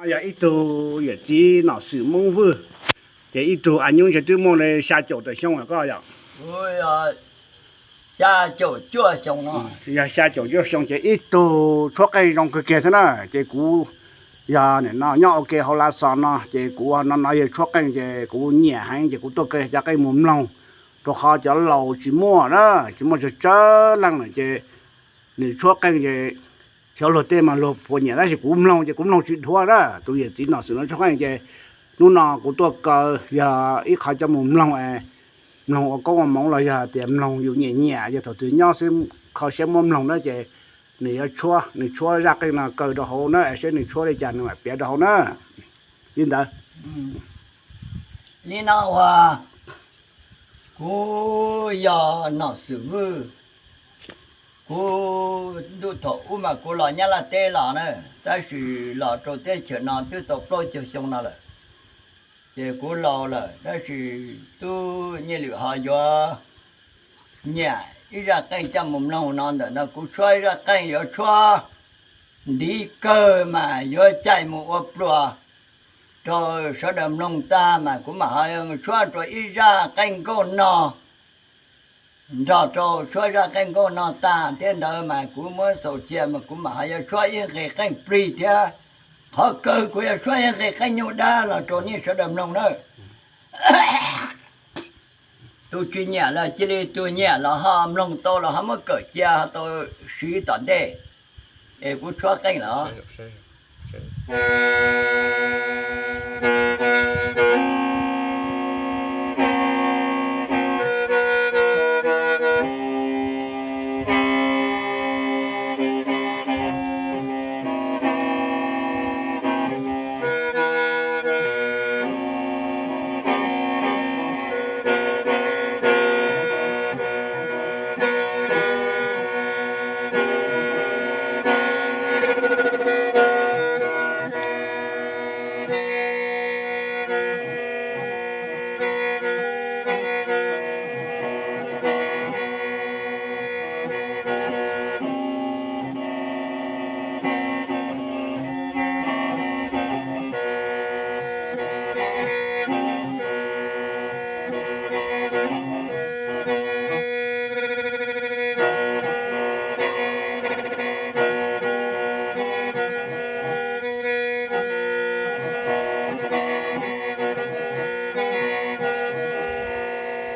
Yog ib tug yawm txiv nom xwm Moob Vwj, ces ib tug a nyuj ntshe twb muaj li xya caum tawm xyoo lawm koj yog? Xya caum cuaj xyoo no. Yog xya caum cuaj xyoo ces ib tug tshuab qeej zoo kawg kiag thiab na. Ces kuv yog nim no nyob ua ke hauv Lav Xos no ces kuv no no yog tshuab qeej ces kuv nyiam heev ces kuv tuaj kaw cov qeej mus mloog, rau qhov cov laus tsis muaj na, tsis muaj tsawg tsawg leej lawm ces nws tshuab qeej ces xyov luag tej mas luag puas nyiam tab sis kuv mloog ces kuv mloog tsis dhuav na. Tus yawm txiv nom xwm no tshuab qeej ces hnub no kuv tuaj kaw yog ib qho coj mus mloog, mloog ua koob ua moov los yog tias mloog yus nyiam nyiam, yog thaum twg nyob xwb kho siab muab mloog na ces nws yuav tshuab, nws tshuab zaj qeej no kaw rau hauv na, seb nws tshuab li cas nws mam piav rau hauv na. Li ntawd. Li no uas kuv yog nom xwm Vwj, kuv ntuj thaum ub mas kuv los Nyab Laj teb los na, tab sis los rau teb chaws no twb tau plaub caug xyoo no lawm. Ces kuv laus lawm tab sis tub Nyiaj Lwm ho yuav nyiam ib zaj qeej coj mus mloog no, ntawm no kuv tshuab ib zaj qeej yuav tshuab ntiv kawg mas yuav caij mus ua pluas rau sawv daws mloog tag mas kuv mam ho tshuab rau ib zaj qeej nkauj no nrog rau tshuab zaj qeej nkauj no tag thiab ntawd mas kuv muab xaus cia mas kuv mam ho yuav tshuab ib nqe qeej plig thiab. Qhov kawg kuv yuav tshuab ib nqe qeej nyuj dab los rau nej sawv daws mloog na. Tus tsis nyiam los cia li, tus nyiam los ho mloog tau los ho muab kawm cia ho tau siv tom ntej. Es kuv tshuab qeej los.